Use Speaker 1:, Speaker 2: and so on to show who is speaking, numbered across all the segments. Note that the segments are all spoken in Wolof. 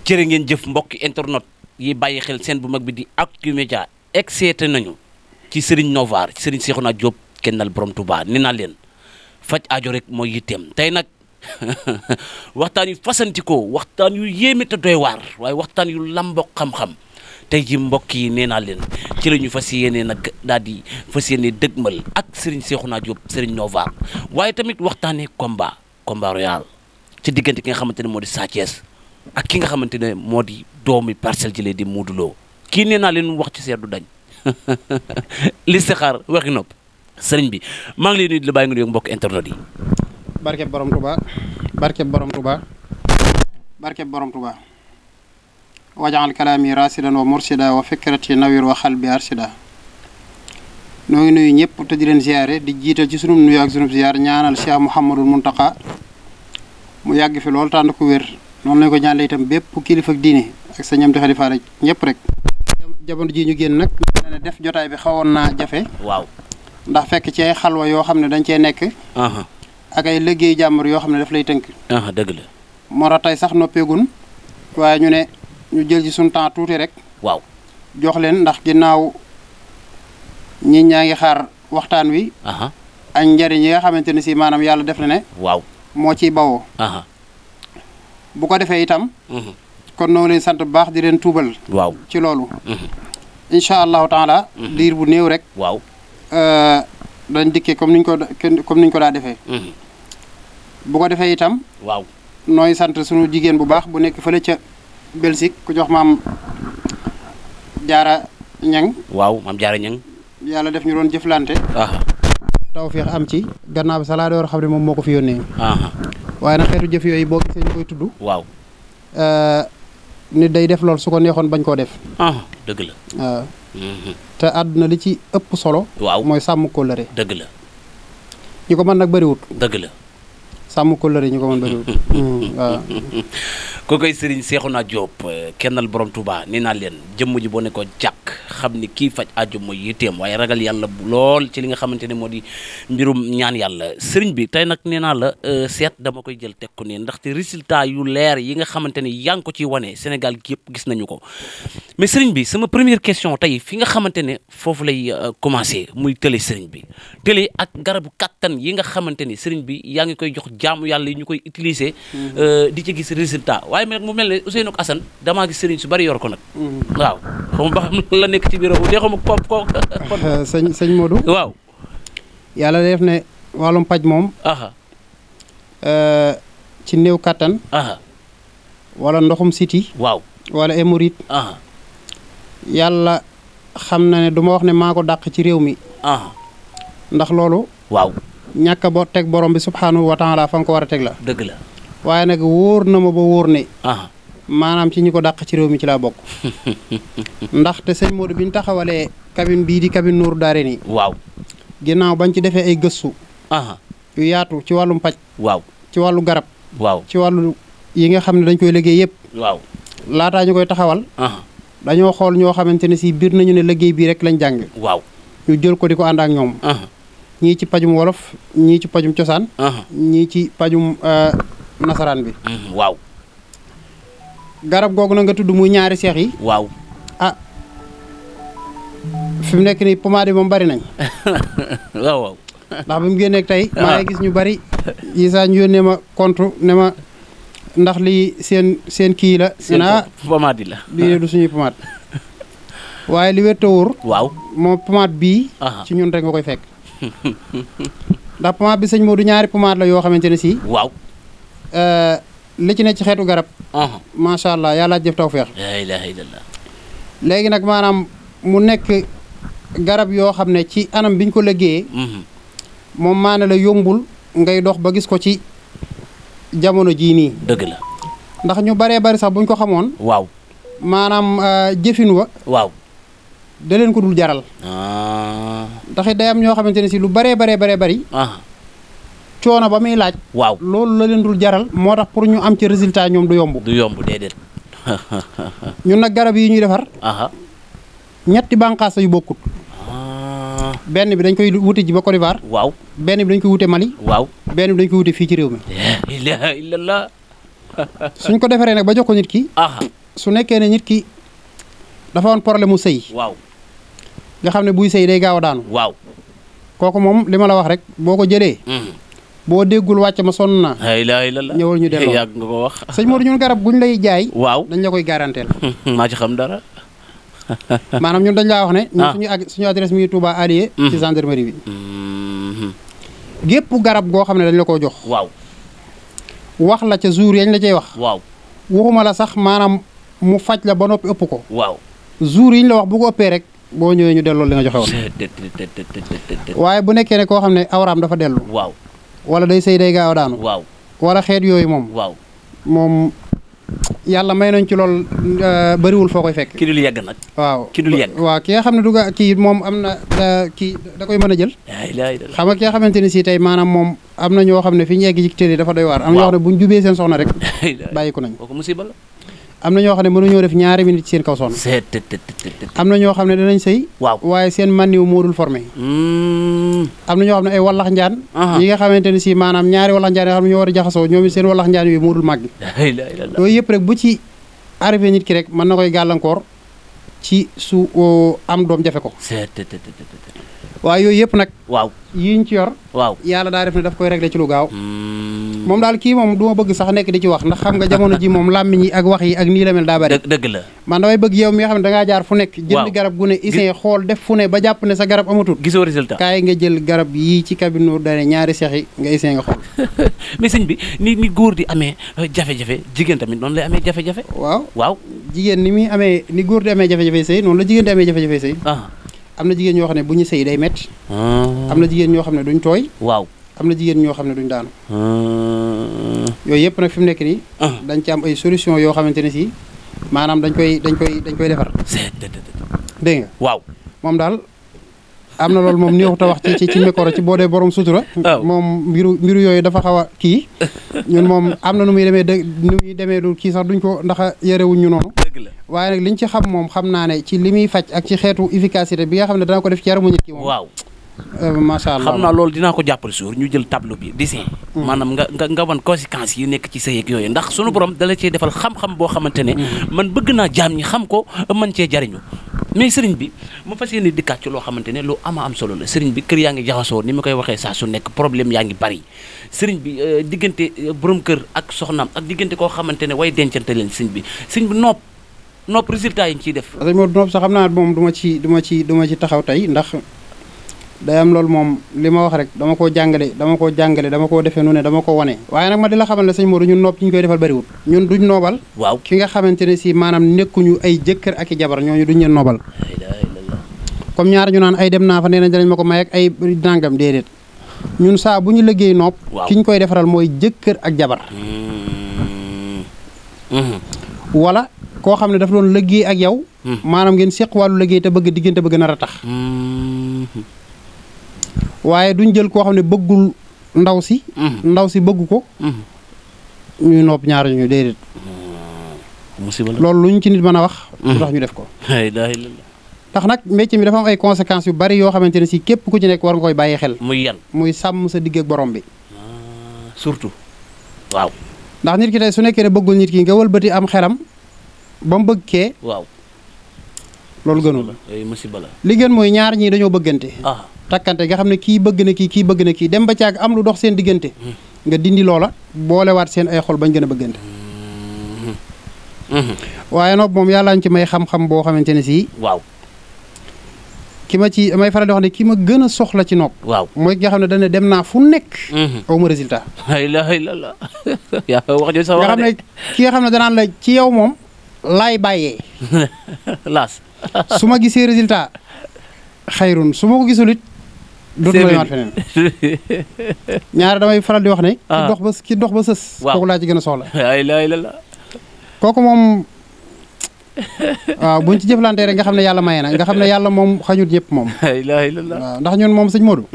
Speaker 1: jërë ngeen jëf mbokki internet yi bàyyi xel seen bu mag bi di Actumedia exceete nañu ci Serigne Novar ci Serigne Cheikhouna Diop kennal borom Touba nee naa leen faj aajo rek mooy yitteem tey nag waxtaan yu fasantikoo waxtaan yu yéeme te doy waar waaye waxtaan yu lambok xam-xam tey ji mbokk yi nee naa leen ci la ñu fas yéene nag daal di fas yéene dëgmal ak Serigne Cheikhouna Diop Serigne Novar waaye tamit waxtaanee combat royal ci diggante ki nga xamante ne moo di Sa Thiès ak ki nga xamante ne moo di doomi Parcelles jëlee di Modou Lo kii nee naa leen wax ci seet du dañ li saxaar waxi nopp sëriñ bi maa ngi leen nuyu di la bàyyi nga nuyu mbokk internet yi.
Speaker 2: barke borom Touba barke borom Touba barke borom Touba wajaxal kalaami rasidan wa mursida wa fikrati nawir wa xalbi arsida noo ngi nuyu ñëpp te di leen ziare di jiital ci sunu nuyu ak sunu ziar ñaanal Cheikh Mouhamadul Mountakha mu yàgg fi loolu tànd ko wér noonu lañ ko ñaanal itam bépp kilifa ak diine ak sa ñam di xalifa rek ñëpp rek. jamono ji ñu génn nag ne def jotaay bi xawoon naa jafe.
Speaker 1: waaw
Speaker 2: ndax fekk ci ay xalwa yoo xam ne dañ cee nekk. ak ay liggéey jàmbur yoo xam ne daf lay tënk.
Speaker 1: dëgg la.
Speaker 2: moo tax tey sax noppeegun waaye ñu ne ñu jël ci suñu temps tuuti rek.
Speaker 1: waaw
Speaker 2: jox leen ndax ginnaaw ñi ñaa ngi xaar waxtaan wi. ak njariñ yi nga xamante ne si maanaam yàlla def na ne.
Speaker 1: waaw
Speaker 2: moo ciy bawoo. bu ko defee itam. kon noo leen sant bu baax di leen tuubal.
Speaker 1: waaw
Speaker 2: ci loolu. incha allahu taala. diir bu néew rek.
Speaker 1: waaw.
Speaker 2: dañ dikkee comme niñ ko daa defee. bu ko defee itam.
Speaker 1: waaw
Speaker 2: nooy sant sunu jigéen bu baax bu nekk fële ca Belgique ku jox maam Jaara Ñang.
Speaker 1: waaw maam Jaara Ñang.
Speaker 2: yàlla def ñu doon jëflante. tawfeex am ci. gannaaw bi sa laa door xam ne moom moo ko fi yónnee. waaye nag xeetu jëf yooyu boo gisee ñu koy tudd.
Speaker 1: waaw.
Speaker 2: nit day def lool su ko neexoon bañ koo def.
Speaker 1: dëgg la.
Speaker 2: waaw. te àdduna li ci ëpp solo.
Speaker 1: waaw
Speaker 2: mooy sàmm kóllëre.
Speaker 1: dëgg la.
Speaker 2: ñi ko mën nag bëriwut.
Speaker 1: dëgg la.
Speaker 2: sàmm kóllëre ñi ko mën bëriwut. waaw.
Speaker 1: ko koy Serigne Cheikhouna Diop kennal borom Touba nee naa leen jëmm ji boo ne ko jàkk xam ni kii faj aajo mooy yitteem waaye ragal yàlla lool ci li nga xamante ne moo di mbirum ñaan yàlla Serigne bi tey nag nee naa la seet dama koy jël teg ko ne ndaxte résultat yu leer yi nga xamante ne yaa ngi ko ciy wane Sénégal gi yëpp gis nañu ko mais Serigne bi sama première question tey fi nga xamante ne foofu lay commencé muy télé Serigne bi télé ak garabu kattan yi nga xamante ni Serigne bi yaa ngi koy jox jaamu yàlla yi ñu koy utiliser di ci gis résultat waaye nag mu mel ne Ousseynou ak Assane damaa gis Serigne su bari yor ko nag. waaw xam ba xam la nekk ci biir de xam ko
Speaker 2: sëñ Modou.
Speaker 1: waaw.
Speaker 2: yàlla def ne wàllum paj moom. ci néew kattan. wala ndoxum siti.
Speaker 1: waaw
Speaker 2: wala hémorroïde. yàlla xam na ne du ma wax ne maa ko dàq ci réew mi. ndax loolu.
Speaker 1: waaw
Speaker 2: ñàkk a teg borom bi subxanahu wa taala fa nga ko war a teg la.
Speaker 1: dëgg la.
Speaker 2: waaye nag wóor na ma ba wóor ne. maanaam ci ñi ko dàq ci réew mi ci laa bokk. ndaxte sëñ Modou bi ñu taxawalee cabine bii di cabine Nourou Darayni.
Speaker 1: waaw.
Speaker 2: ginnaaw bañ ci defee ay gëstu. yu yaatu ci wàllum paj.
Speaker 1: waaw
Speaker 2: ci wàllu garab.
Speaker 1: waaw
Speaker 2: ci wàllu yi nga xam ne dañ koy liggéey yëpp.
Speaker 1: waaw.
Speaker 2: laataa ñu koy taxawal. dañoo xool ñoo xamante ne si biir nañu ne liggéey bii rek lañ jàng.
Speaker 1: waaw.
Speaker 2: ñu jël ko di ko ànd ak ñoom. ñii ci pajum wolof ñii ci pajum cosaan. ñii ci pajum nasaraan bi.
Speaker 1: waaw.
Speaker 2: garab googu na nga tudd muy ñaari seex yi.
Speaker 1: waaw.
Speaker 2: fi mu nekk nii pommade yi moom bari nañ.
Speaker 1: waaw waaw.
Speaker 2: ndax bi mu génneeg tey. maa ngi gis ñu bari. yi saa ñu yónnee ma compte ne ma ndax lii seen kii la.
Speaker 1: seen pommade la.
Speaker 2: lii du suñuy pommade. waaye li wér te wóor.
Speaker 1: waaw
Speaker 2: moom pommade bii. ci ñun rek nga koy fekk. ndax pommade bi sëñ Modou ñaari pommade la yoo xamante ne si.
Speaker 1: waaw.
Speaker 2: li ci ne ci xeetu garab. macha allah yàlla jëf tawfeex.
Speaker 1: la ilaha illallah.
Speaker 2: léegi nag maanaam mu nekk garab yoo xam ne ci anam biñ ko liggéeyee. moom maana la yombul ngay dox ba gis ko ci jamono jii nii.
Speaker 1: dëgg la.
Speaker 2: ndax ñu baree bari sax buñ ko xamoon.
Speaker 1: waaw.
Speaker 2: maanaam jëfin wa.
Speaker 1: waaw.
Speaker 2: da leen ko dul jaral. ndax it day am ñoo xamante ne si lu baree bari. coono ba muy laaj.
Speaker 1: waaw
Speaker 2: loolu la leen dul jaral. moo tax pour ñu am ci résultat ñoom du yomb.
Speaker 1: du yomb déedéet.
Speaker 2: ñun nag garab yi ñuy defar. ñetti bànqaas yu bokkut. benn bi dañ koy wute ji ba Côte d'Ivoire.
Speaker 1: waaw.
Speaker 2: benn bi dañ koy wute Mali.
Speaker 1: waaw.
Speaker 2: benn bi dañ koy wute fii ci réew mi.
Speaker 1: la ilaha illallah.
Speaker 2: suñ ko defaree nag ba jox ko nit ki. su nekkee ne nit ki dafa woon problème mu sëy
Speaker 1: waaw
Speaker 2: nga xam ne buy sëy day gaaw a daanu
Speaker 1: waaw
Speaker 2: kooku moom li ma la wax rek boo ko jëlee boo déggul wàcc ma sonn naa
Speaker 1: la ilaha illallah
Speaker 2: ñëwal ñu delloo
Speaker 1: yàgg nga ko wax
Speaker 2: sëñ Modou ñun garab guñ lay jaay
Speaker 1: waaw
Speaker 2: dañ la koy garanteel
Speaker 1: maa ci xam dara
Speaker 2: maanaam ñun dañ laa wax ne ñun suñu adresse mi ngi Touba Alié ci gendarmerie bi gépp garab goo xam ne dañ la koo jox
Speaker 1: waaw
Speaker 2: wax la ca jour yañ la cay wax
Speaker 1: waaw
Speaker 2: waxuma la sax maanaam mu faj la ba noppi ëpp ko
Speaker 1: waaw
Speaker 2: jour yi ñu la wax bu ko ëppee rek boo ñëwee ñu delloo li nga joxe woon waaye bu nekkee ne koo xam ne awraam dafa dellu
Speaker 1: waaw
Speaker 2: wala day sëy day gaaw a daanu
Speaker 1: waaw
Speaker 2: wala xeet yooyu
Speaker 1: waaw
Speaker 2: moom yàlla may nañ ci lool bëriwul foo koy fekk
Speaker 1: ki dul yegg nag
Speaker 2: waaw
Speaker 1: ki dul yegg
Speaker 2: waaw ki nga xam ne du kii moom am na kii da koy mën a jël xam nga ki nga xamante ni si tey maanaam moom am na ñoo xam ne fi ñu yegg ci télé dafa doy waar am na ñoo xam ne bu ñu jubee seen soxna rek bàyyi ko nañ
Speaker 1: kooku musiba la
Speaker 2: am na ñoo xam ne mënuñoo def ñaari minute ci seen kaw soxna am na ñoo xam ne danañ sëy
Speaker 1: waaw
Speaker 2: waaye seen manniw moo dul formé am na ñoo xam ne ay wallax njaan yi nga xamante ne si maanaam ñaari wallax njaan yoo xam ne ñoo war a jaxasoo ñoom seen wallax njaan yooyu moo dul màgg yooyu yëpp rek bu ci arrivé nit ki rek mën na koy gàllankoor ci su am doom jafe ko waaye yooyu yëpp nag
Speaker 1: waaw
Speaker 2: yiñ ci yor
Speaker 1: waaw
Speaker 2: yàlla daa def ne daf koy réglé ci lu gaaw moom daal kii moom du ma bëgg sax nekk di ci wax ndax xam nga jamono ji moom làmmiñ yi ak wax yi ak nii la mel daa bari
Speaker 1: dëgg la
Speaker 2: man damay bëgg yow mi nga xam ne dangaa jaar fu nekk jënd garab gu ne isin xool def fu ne ba jàpp ne sa garab amatul
Speaker 1: gisoo résultat
Speaker 2: kaay nga jël garab yii ci cabinet dane ñaari seex yi nga isin nga xool
Speaker 1: mais sëñ bi ni góor di amee jafe-jafe jigéen tamit noonu lay amee jafe-jafe waaw
Speaker 2: jigéen ni muy amee ni góor di amee jafe-jafe sëy noonu la jigéen di amee jafe-jafe sëy am na jigéen ñoo xam ne bu ñu sëy day metti am na jigéen ñoo xam ne duñ tooy
Speaker 1: waaw
Speaker 2: am na jigéen ñoo xam ne duñ daanu yooyu yëpp nag fi mu nekk nii dañ ci am ay solution yoo xamante ne si maanaam dañ koy defar dégg nga
Speaker 1: waaw
Speaker 2: moom daal am na loolu moom néexut a wax ci micro ci boo dee borom sutura moom mbiru yooyu dafa xaw a kii ñun moom am na nu muy demee du kii sax duñ ko ndax yarewuñ ñu noonu waaye nag liñ ci xam moom xam naa ne ci li muy faj ak ci xeetu efficacité bi nga xam ne dana ko def ci yaramu nit ki moom
Speaker 1: waaw
Speaker 2: macha allah
Speaker 1: xam naa loolu dinaa ko jàppale suur ñu jël tableau bi dessin maanaam nga wan conséquences yi nekk ci sëy ak yooyu ndax sunu borom dala cee defal xam-xam boo xamante ne man bëgg naa jaam ñi xam ko mën cee jariñu mais sëriñ bi ma fas yéene dikkaat ci loo xamante ne lu ama am solo la sëriñ bi kër yaa ngi jaxasoo ni ma koy waxee saa su nekk problème yaa ngi bari sëriñ bi diggante borom kër ak soxnaam ak diggante koo xamante ne way dencante leen sëriñ bi nopp résultat yi ñu ciy def
Speaker 2: moo nopp sax xam naa moom du ma ci taxaw tey ndax day am loolu moom li ma wax rek dama koo jàngale dama koo defee nu ne dama ko wane waaye nag ma di la xamal ne sëñ Modou ñun nopp ñu koy defal bariwul ñun duñ noobal
Speaker 1: waaw
Speaker 2: ki nga xamante ne si maanaam nekkuñu ay jëkkër ak i jabar ñooñu duñ leen noobal comme ñaar ñu naan ay dem naa fa nee nañ danañ ma ko may ak ay nangam déedéet ñun saa bu ñu liggéey nopp ki ñu koy defaral mooy jëkkër ak jabar wala koo xam ne dafa doon liggéey ak yow maanaam ngeen seq wàllu liggéey te bëgg diggante bëgg nar a tax waaye duñ jël koo xam ne bëggul ndaw si bëgg ko ñuy nopp ñaar ñu déedéet loolu lu ñu ci nit mën a wax lu tax ñu def ko tax nag métier mi dafa am ay conséquences yu bari yoo xamante ne si képp ku ci nekk war nga koy bàyyi xel muy sàmm sa digg ak borom bi
Speaker 1: surtout waaw
Speaker 2: ndax nit ki tey su nekkee ne bëggul nit ki nga wëlbati am xelam ba mu bëgg kee
Speaker 1: waaw
Speaker 2: loolu gënul
Speaker 1: musiba la
Speaker 2: li gën mooy ñaar ñii dañoo bëggante takkante nga xam ne kii bëgg na kii bëgg na kii dem ba caag am lu dox seen diggante nga dindi loola boolewaat seen ay xol bañ gën a bëggante waaye nag moom yàlla ñu ci may xam-xam boo xamante ne si
Speaker 1: waaw
Speaker 2: ki ma ci may faral di wax ne ki ma gën a soxla ci nopp
Speaker 1: waaw
Speaker 2: mooy ki nga xam ne dana dem naa fu nekk aw ma résultat
Speaker 1: la ilaha illallah yaa wax jo sa
Speaker 2: nga xam ne ki nga xam ne danaan la ci yow moom laay bàyyee
Speaker 1: laas
Speaker 2: su ma gisee résultat xayrun su ma ko gisul it dootu ma demaat feneen ñaare damay faral di wax ne ki dox ba sës kooku laa ci gën a soxla
Speaker 1: la ilaha illallah
Speaker 2: kooku moom waaw buñ ci jëflantee rek nga xam ne yàlla maye na nga xam ne yàlla moom xañut ñëpp moom
Speaker 1: la ilaha illallah
Speaker 2: waaw ndax ñun moom sëñ Modou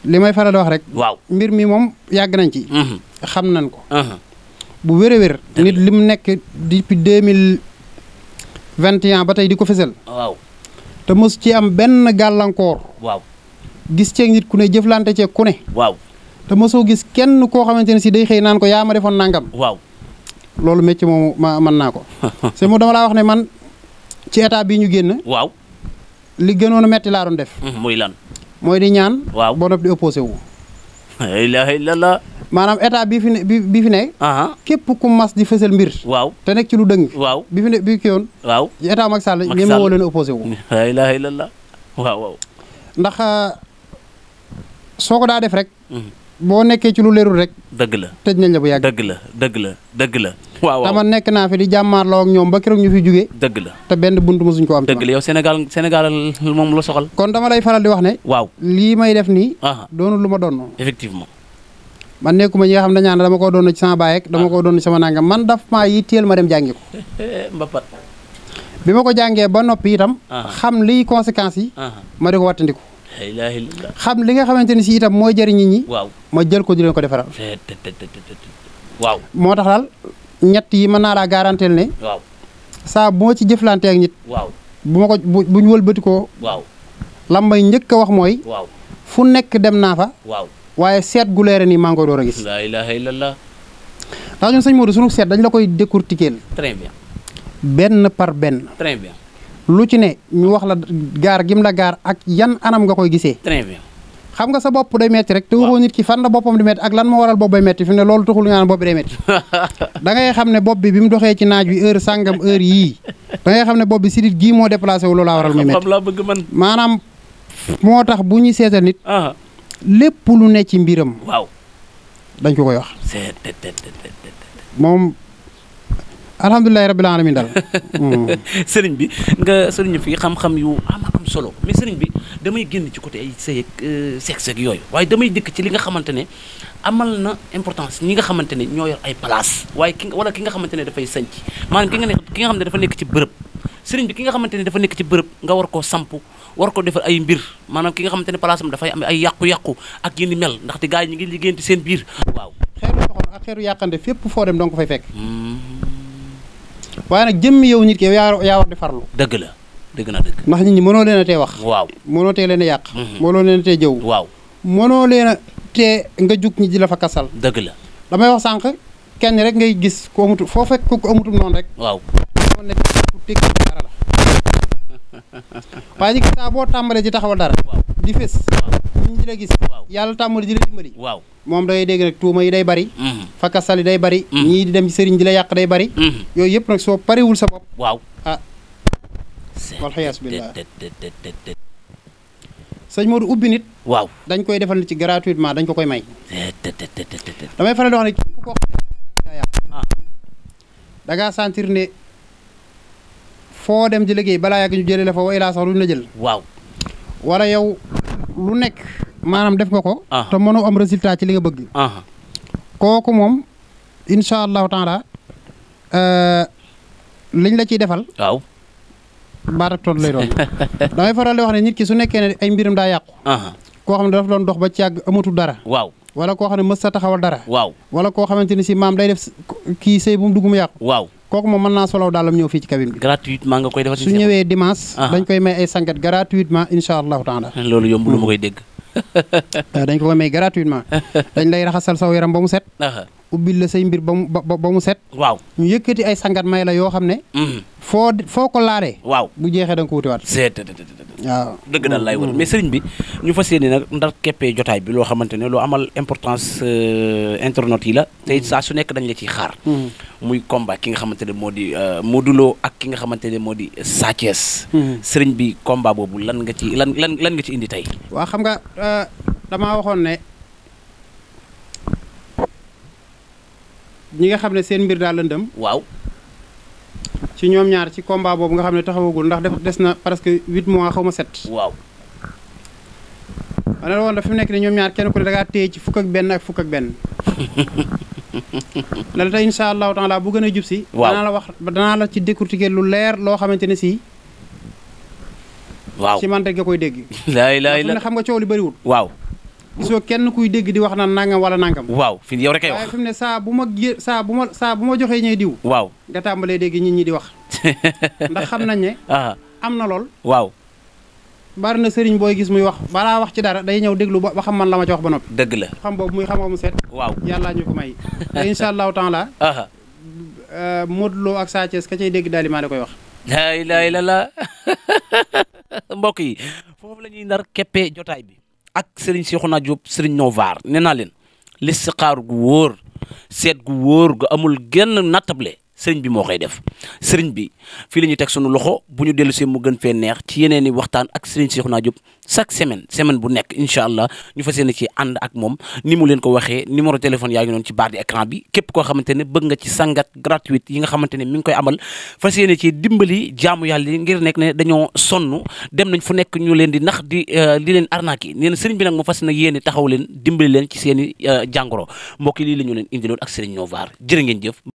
Speaker 2: li may faral di wax rek
Speaker 1: waaw
Speaker 2: mbir mi moom yàgg nañ ci xam nañ ko bu wér a wér nit lim nekk depuis 2021 ba tey di ko fësal
Speaker 1: waaw
Speaker 2: te mos ci am benn gàllankoor
Speaker 1: waaw
Speaker 2: gis ceeg nit ku ne jëflante ceeg ku ne
Speaker 1: waaw
Speaker 2: te mosoo gis kenn koo xamante ne si day xëy naan ko yaa ma defoon nangam
Speaker 1: waaw
Speaker 2: loolu métier moomu mën naa ko. sëñ Modou dama laa wax ne man ci état bii ñu génn.
Speaker 1: waaw.
Speaker 2: li gënoon a metti laa doon def.
Speaker 1: muy lan.
Speaker 2: mooy di ñaan.
Speaker 1: waaw
Speaker 2: boo noppi di opposé wu.
Speaker 1: la ilaha illallah.
Speaker 2: maanaam état bii fi ne bi fi ne. képp ku mas di fësal mbir.
Speaker 1: waaw
Speaker 2: te nekk ci lu dëng.
Speaker 1: waaw
Speaker 2: bi fi ne bi ki yoon.
Speaker 1: waaw
Speaker 2: état Macky Sall ñeme woo leen opposé wu.
Speaker 1: la ilaha illallah. waaw.
Speaker 2: ndax soo ko daa def rek. boo nekkee ci lu leerul rek.
Speaker 1: dëgg la
Speaker 2: tëj nañ la bu yàgg.
Speaker 1: dëgg la. waaw
Speaker 2: dama nekk naa fi di jàmmaarloo ak ñoom ba keroog ñu fi jugee.
Speaker 1: dëgg la
Speaker 2: te benn buntu mosuñ ko am.
Speaker 1: dëgg la yow Sénégal moom la soxal.
Speaker 2: kon dama lay faral di wax ne.
Speaker 1: waaw
Speaker 2: lii may def nii. doonul lu ma doon.
Speaker 1: effectivement.
Speaker 2: man nekkuma ñi nga xam ne dañu naan dama ko doon ci sama baay ak dama ko doon ci sama nangam man daf maa yitteel ma dem jàngi ko.
Speaker 1: mbapat.
Speaker 2: bi ma ko jàngee ba noppi itam. xam liy conséquences yi. ma di ko wattandiku. xam li nga xamante ni si itam mooy jëriñ nit ñi.
Speaker 1: waaw
Speaker 2: ma jël ko di leen ko defaral.
Speaker 1: waaw.
Speaker 2: moo tax daal ñett yi mën naa laa garanteel ne.
Speaker 1: waaw
Speaker 2: saa bu ma ci jëflante ak nit.
Speaker 1: waaw
Speaker 2: bu ma ko bu ñu wëlbati ko.
Speaker 1: waaw
Speaker 2: lam may njëkk a wax mooy.
Speaker 1: waaw
Speaker 2: fu nekk dem naa fa.
Speaker 1: waaw
Speaker 2: waaye seet gu leere nii maa ngi koy door a gis.
Speaker 1: la ilaha illallah.
Speaker 2: ndax ñun sëñ Modou sunu seet dañ la koy décortiquer.
Speaker 1: très bien.
Speaker 2: benn par benn.
Speaker 1: très bien.
Speaker 2: lu ci ne ñu wax la gaar gim la gaar ak yan anam nga koy gisee.
Speaker 1: très bien.
Speaker 2: xam nga sa bopp day metti rek te waxoo nit ki fan la boppam di metti ak lan moo waral bopp bay metti fi mu ne loolu taxul nga naan bopp bi day metti da ngay xam ne bopp bi mu doxee ci naaj wi heure sàngam heure yii da ngay xam ne bopp bi sidit gii moo déplacé wu loolaa waral muy metti
Speaker 1: laa bëgg man.
Speaker 2: maanaam moo tax bu ñuy seetal nit lépp lu ne ci mbiram
Speaker 1: waaw
Speaker 2: dañ ko koy wax moom alhamdulilahi rabbil alamin daal
Speaker 1: sëriñ bi nga sëriñ fii xam-xam yu am solo mais sëriñ bi damay génn ci côté ay sëy ak sexe ak yooyu waaye damay dëkk ci li nga xamante ne amal na importance ñi nga xamante ne ñoo yor ay place waaye ki nga xamante ne dafay sanc maanaam ki nga xam ne dafa nekk ci bërëb sëriñ bi ki nga xamante ne dafa nekk ci bërëb nga war koo samp war ko defar ay mbir maanaam ki nga xamante ne place am dafay am ay yàqu-yàqu ak yi ni mel ndaxte gars yi ñu ngi liggéeyante seen biir waaw
Speaker 2: xeeru soxor ak xeeru yàqante fépp foo dem danga ko fay fekk waaye nag jëmmi yow nit ki yow yaa war di farlu
Speaker 1: dëgg la dëgg naa dëgg
Speaker 2: ndax nit ñi mënoo leen a tee wax
Speaker 1: waaw
Speaker 2: mënoo tee leen a yàq mënoo leen a tee jëw
Speaker 1: waaw
Speaker 2: mënoo leen a tee nga jug ñi di la fa kasal
Speaker 1: dëgg la
Speaker 2: damay wax sànq kenn rek ngay gis ko amutu foo fekk ko amutum noonu rek
Speaker 1: waaw
Speaker 2: moo nekk ku tekki dara la waaye ñi gis saa boo tàmbalee ci taxawal dara di fés ñi di la gis yàlla tàmbali di la dimbali
Speaker 1: waaw
Speaker 2: moom day dégg nag tuuma yi day bari fa kasal yi day bari ñii di dem ci sëriñ di la yàq day bari yooyu yëpp nag soo pariwul sa bopp
Speaker 1: waaw
Speaker 2: wal xiyaas billah sëñ Modou ubbi nit
Speaker 1: waaw
Speaker 2: dañ koy defal nit ci gratuitement dañ ko koy may damay faral di wax ne képp koo xam ne yàq da ngaa sentir ne foo dem di liggéey balaa yàgg ñu jëlee la fa way laa sax duñu la jël
Speaker 1: waaw
Speaker 2: wala yow lu nekk maanaam def nga ko te mënoo am résultat ci li nga bëgg kooku moom insha allahu taala liñ la ciy defal
Speaker 1: waaw
Speaker 2: baat ak tool lay doon damay faral di wax ne nit ki su nekkee ne ay mbiram daa yàqu koo xam ne dafa doon dox ba ci yàgg amatul dara
Speaker 1: waaw
Speaker 2: wala koo xam ne mës sa taxawal dara
Speaker 1: waaw
Speaker 2: wala koo xamante ni si maam day def kii sëy bu mu dugg mu yàqu
Speaker 1: waaw
Speaker 2: kooku moom mën naa solow daalam ñëw fii ci cabine bi
Speaker 1: gratuitement nga koy defal
Speaker 2: su ñëwee dimanche dañ koy may ay sangat gratuitement insha allahu taala
Speaker 1: loolu yomb lu ma koy dégg
Speaker 2: dañ ko koy may gratuitement dañ lay raxasal saw yaram ba mu set ubbil la say mbir ba mu set
Speaker 1: waaw
Speaker 2: ñu yëkkati ay sangat may la yoo xam ne foo ko laalee
Speaker 1: waaw
Speaker 2: bu jeexee da nga ko wutiwaat waaw
Speaker 1: dëgg daal lay war mais sëriñ bi ñu fas yéene nag ndar keppee jotaay bi loo xamante ne loo amal importance internautes yi la te saa su nekk dañ la ciy xaar muy combat ki nga xamante ne moo di Modou Lo ak ki nga xamante ne moo di Sa Thiès sëriñ bi combat boobu lan nga ci lan nga ci indi tey
Speaker 2: waaw xam nga damaa waxoon ne ñi nga xam ne seen mbir daal lëndëm
Speaker 1: waaw
Speaker 2: ci ñoom ñaar ci combat boobu nga xam ne taxawagul ndax des na presque 8 mois xaw ma 7
Speaker 1: waaw
Speaker 2: ma ne la woon da fi mu nekk ni ñoom ñaar kenn ku ne da ngaa téye ci fukk ak benn la la tey insha allahu taala bu gën a jub si danaa la ci décortiquer lu leer loo xamante ne si
Speaker 1: waaw
Speaker 2: ci man rek nga koy dégg
Speaker 1: laay
Speaker 2: ne xam nga coow li bëriwul
Speaker 1: waaw
Speaker 2: gisoo kenn kuy dégg di wax naan nangam wala nangam
Speaker 1: waaw fi yow rek ay wax
Speaker 2: waaye fi mu ne saa bu ma joxee ñëw diw
Speaker 1: waaw
Speaker 2: nga tàmbalee dégg nit ñi di wax ndax xam nañ ne am na lool
Speaker 1: waaw
Speaker 2: bari na sëriñ booy gis muy wax balaa wax ci dara day ñëw déglu ba xam man la ma ci wax ba noppi
Speaker 1: dëgg la
Speaker 2: xam boobu muy xam-xamu seet
Speaker 1: waaw
Speaker 2: yàllaa ñu ko may te insha allahu taala Modou Lo ak Sa Thiès ka cay dégg daal maa da koy wax.
Speaker 1: laa ilaaha illallaah mbokk yi foofu la ñuy nar keppee jotaay bi ak Serigne Cheikhouna Diop Serigne Novar nee naa leen listixaar gu wóor seet gu wóor gu amul genn nattable sëriñ bi moo koy def sëriñ bi fii la ñuy teg sunu loxo bu ñu dellu see mu gën fee neex ci yeneen i waxtaan ak Serigne Cheikhouna Diop chaque semaine bu nekk incha allah ñu fas yéene ci ànd ak moom ni mu leen ko waxee numéro téléphone yaa ngi noonu ci barre d'écran bi képp koo xamante ne bëgg nga ci sangat gratuite yi nga xamante ne mi ngi koy amal fas yéene ci dimbali jaamu yàlla yi ngir nekk ne dañoo sonn dem nañ fu nekk ñu leen di nax di leen arnaque nee na sëriñ bi nag mu fas na yéene taxaw leen dimbali leen ci seen i jàngoro mbokk yi lii la ñu leen indiloon ak Serigne Novar jërë ngeen jëf